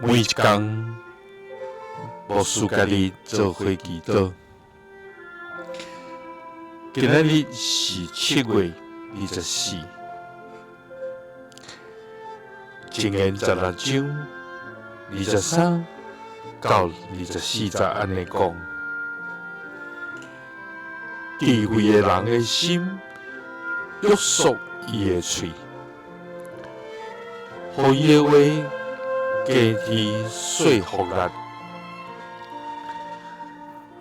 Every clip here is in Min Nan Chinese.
每一工，牧師佮你做伙祈禱。今仔日是7月24，箴言16章23到24節按呢講：智慧的人的心約束伊的喙，予伊的話加添說服力。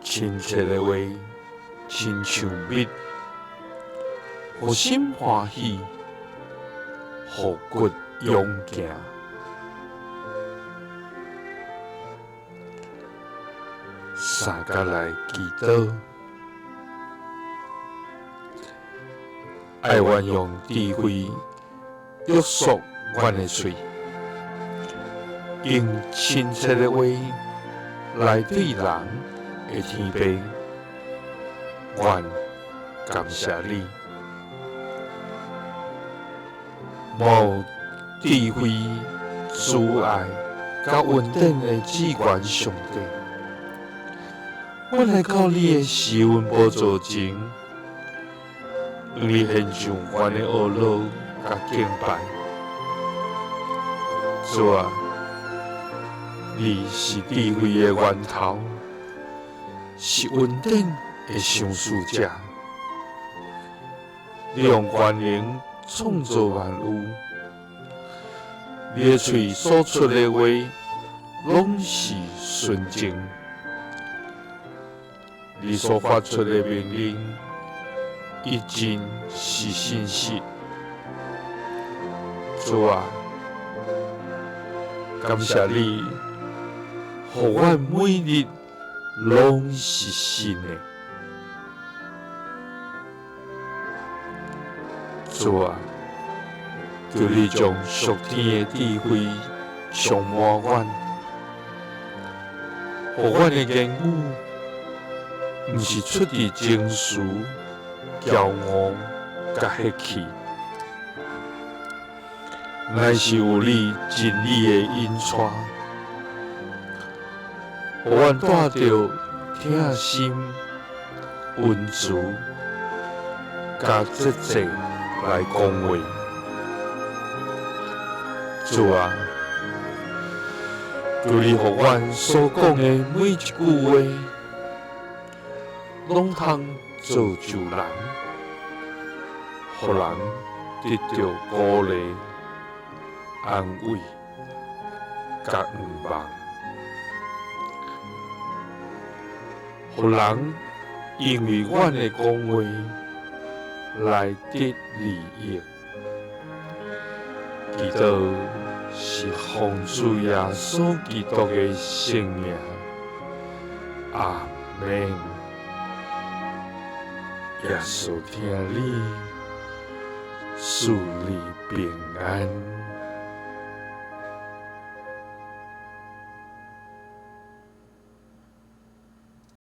親切的話，親像蜜，予心歡喜，予骨勇健。三佮來祈禱，愛阮用智慧約束阮的喙，用親切的話來對人的天父，阮感謝你。無智慧、慈愛佮恩典的至懸上帝，阮來到你的施恩寶座前，向你獻上阮的呵咾佮敬拜。主啊，你是智慧的源頭，是恩典的賞賜者。你用權能創造萬有，你的喙所出的話，攏是純正。你所發出的命令，一定是信實。主啊，感謝你，予阮每日攏是新的。主啊，求你將屬天的智慧充滿阮，予阮的言語毋是出佇情緒、驕傲佮血氣，乃是有你真理的引帶，予阮帶著疼心、溫慈佮節制來講話。主啊，求你予阮所講的每一句話，攏通造就人，予人得著鼓勵、安慰佮向望，予人因為阮的講話來得利益。祈禱是奉主耶穌基督的聖名，阿們。耶穌疼你，賜你平安。